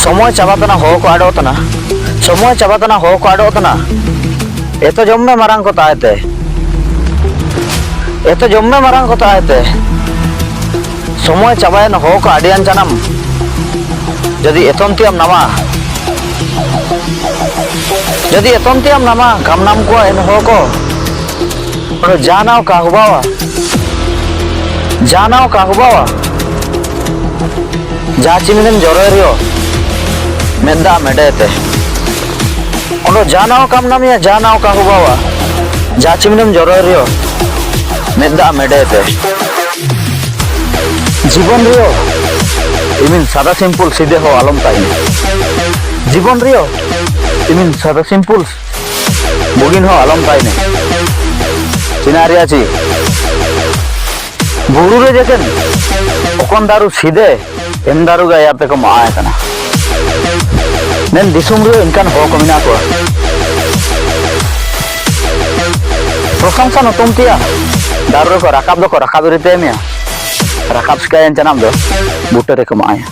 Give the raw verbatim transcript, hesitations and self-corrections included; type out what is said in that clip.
ᱥᱚᱢᱚᱭ ᱪᱟᱵᱟ ᱛᱟᱱᱟ, ᱦᱚᱦᱚ ᱠᱚ ᱟᱰᱚᱜ ᱛᱟᱱᱟ᱾ ᱥᱚᱢᱚᱭ ᱪᱟᱵᱟ ᱛᱟᱱᱟ, ᱦᱚᱦᱚ ᱠᱚ ᱟᱰᱚᱜ ᱛᱟᱱᱟ᱾ ᱮᱛᱚ ᱡᱚᱢᱢᱮ ᱢᱟᱨᱟᱝ ᱠᱚ ᱛᱟᱦᱮᱸᱛᱮ᱾ ᱮᱛᱚ ᱡᱚᱢᱢᱮ ᱢᱟᱨᱟᱝ ᱠᱚ ᱛᱟᱦᱮᱸᱛᱮ᱾ ᱥᱚᱢᱚᱭ ᱪᱟᱵᱟᱭᱮᱱ ᱦᱚᱦᱚ ᱠᱚ ᱟᱹᱰᱤᱭᱟᱱ ᱪᱟᱱᱟᱢ᱾ ᱡᱩᱫᱤ ᱮᱛᱚᱢ ᱛᱮᱭᱟᱢ ᱱᱟᱢᱟ, ᱡᱩᱫᱤ ᱮᱛᱚᱢ ᱛᱮᱭᱟᱢ ᱱᱟᱢᱟ, ᱠᱟᱢ ᱱᱟᱢ ᱠᱚᱣᱟ ᱮᱱ ᱦᱚᱦᱚ ᱠᱚ᱾ ᱚᱱᱟ ᱡᱟᱱᱟᱣ ᱠᱟᱦᱩᱵᱟᱣᱟ, ᱡᱟᱱᱟᱣ ᱠᱟᱦᱩᱵᱟᱣᱟ᱾ ᱡᱟ ᱪᱤᱢᱤᱱᱮᱢ ᱡᱚᱨᱚᱭ ᱨᱤᱭᱚ, ᱢᱮᱫ ᱫᱟᱜ ᱢᱮᱰᱮ ᱛᱮ᱾ ᱚᱸᱰᱚ ᱡᱟᱱᱟᱣ ᱠᱟᱢ ᱱᱟᱢᱤᱭᱟ, ᱡᱟᱱᱟᱣ ᱠᱟᱦᱩᱵᱟᱣᱟ᱾ ᱡᱟ ᱪᱤᱢᱤᱱᱮᱢ ᱡᱚᱨᱚᱭ ᱨᱤᱭᱚ, ᱢᱮᱫ ᱫᱟᱜ ᱢᱮᱰᱮ ᱛᱮ᱾ ᱡᱤᱵᱚᱱ ᱨᱤᱭᱚ, ᱤᱢᱤᱱ ᱥᱟᱫᱟ simple ᱥᱤᱫᱮ ᱦᱚ ᱟᱞᱚᱢ ᱛᱟᱦᱮᱱ᱾ ᱡᱤᱵᱚᱱ ᱨᱤᱭᱚ, ᱤᱢᱤᱱ ᱥᱟᱫᱟ simple ᱵᱩᱜᱤᱱ ᱦᱚ ᱟᱞᱚᱢ ᱛᱟᱦᱮᱱ᱾ ᱪᱤᱱᱟ ᱨᱤᱭᱟ ᱪᱤ? ᱵᱩᱨᱩ ᱨᱮ ᱡᱮᱠᱮᱱ ᱚᱠᱚᱱ ᱫᱟᱨᱩ ᱥᱤᱫᱮ ᱮᱢ ᱫᱟᱨᱩ ᱜᱟ ᱭᱟᱨ ᱛᱮᱠᱚ ᱢᱟᱜ ᱟᱭ ᱠᱟᱱᱟ᱾ ᱢᱮᱱ ᱫᱤᱥᱚᱢ ᱨᱮ ᱤᱱᱠᱟᱱ ᱦᱚᱲ ᱠᱚ ᱢᱮᱱᱟᱜ ᱠᱚᱣᱟ᱾ ᱯᱨᱚᱥᱚᱝᱥᱟ ᱧᱩᱛᱩᱢ ᱛᱮᱭᱟ ᱫᱟᱨᱩ ᱨᱮᱠᱚ ᱨᱟᱠᱟᱵ ᱫᱚᱠᱚ ᱨᱟᱠᱟᱵ ᱤᱫᱤ ᱛᱮ ᱢᱮᱭᱟ᱾ ᱨᱟᱠᱟᱵ ᱥᱤᱠᱟᱭᱮᱱ ᱪᱟᱱᱟᱢ ᱫᱚ ᱵᱩᱴᱟᱹ ᱨᱮᱠᱚ ᱢᱟᱜ ᱟᱭᱟ᱾